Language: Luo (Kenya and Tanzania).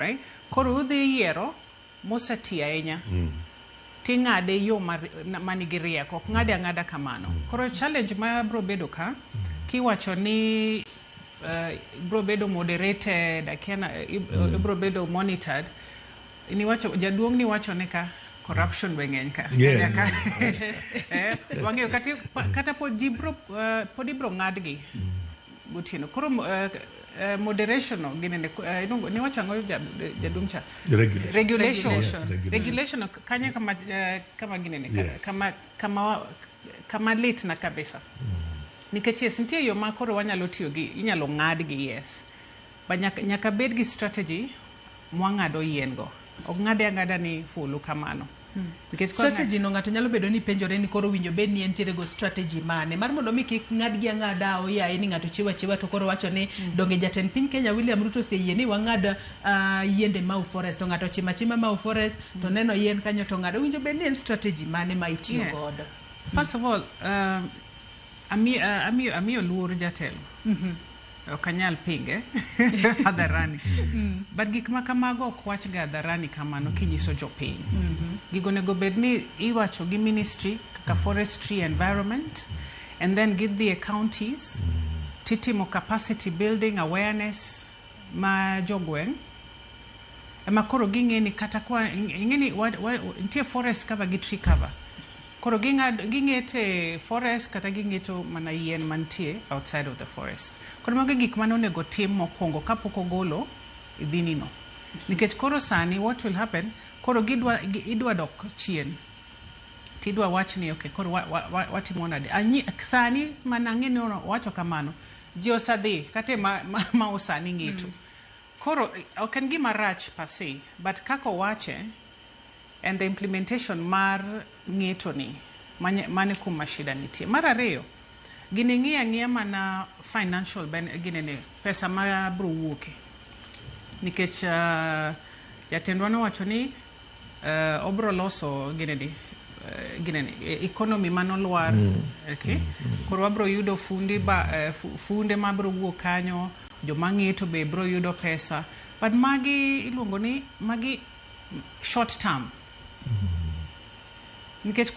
Right? Koro udhi yiero moseti ahinya ting'ade yo manigi rieko, ok ng'ade ang'ada kamano. Koro challenge ma bro bedo ka kiwacho ni bro bedo moderated, akia ibro bedo monitored. Niwacho jaduong' niwacho ne ka corruption be ng'eny ka. Nyaka wang'eyo kata, kata pod ji bro pod ibro ng'adgi gotieno. Koro moderation no ginene niwacho ang'o, jaduong' cha? Regulation. Regulation. Yes, regulation. Regulation ok- kanyo kama kama ginene kama lit na kabisa nikech yes, nitie yo ma koro wanyalo tiyo gi inyalo ng'adgi, yes, but nyaka bed gi strategy mwang'ado yien go, ok ng'ade ang'ada ni fulu kamano nikech Strategy no, ng'ato nyalo bedo ni penjore ni koro winjo bed ni entiere go strategy mane mar mondo mi kik ng'adgi ang'ada oyaye ni ng'ato chiwo achiwa. To koro wacho ni donge jatend piny Kenya William Ruto oseyie ni wang'ad yiende Mau Forest, to ng'ato ochimo achima Mau Forest to neno yien kanyo to ng'ado. Winjo bed ni en strategy mane ma itiyo godo? First of all, amiyo luor jatelo. Ok anyal pinge hadharani. But gik ma kamago ok wachga hadharani kamano kinyiso jopiny. Gigo onego bed ni iwacho gi ministry kaka forestry, environment, and then gidhi e counties titimo capacity building, awareness ma jogweng' ema koro ging'e ni kata kwa ing'e ni nitie forest cover gi tree cover. Koro ging'ete forest kata ging'eto mana yien mantie outside of the forest. Koro mago e gik mane onego tim mokwongo kapok ogolo idhini no, nikech koro sani what will happen, koro idwa dok chien tidwa wach ni okay, koro watimo nade? Sani mana ang'e ni owacho kamano, ji osedhi kata e ma sani ng'eto. Koro ok en gima rach per se, but kaka owache and the implementation mar ng'eto ni mane kuma shida nitie. Mar ariyo, gini ng'iyo ang'iya mana financial ginene pesa ma bro wuoke, nikech jatendwa nowacho ni obro loso ginene ginene economy manolwar. Okay, koro wabro yudo fundi ba, funde mabro wuok kanyo, joma ng'eto be bro yudo pesa, but magi iluongo ni magi short term nikech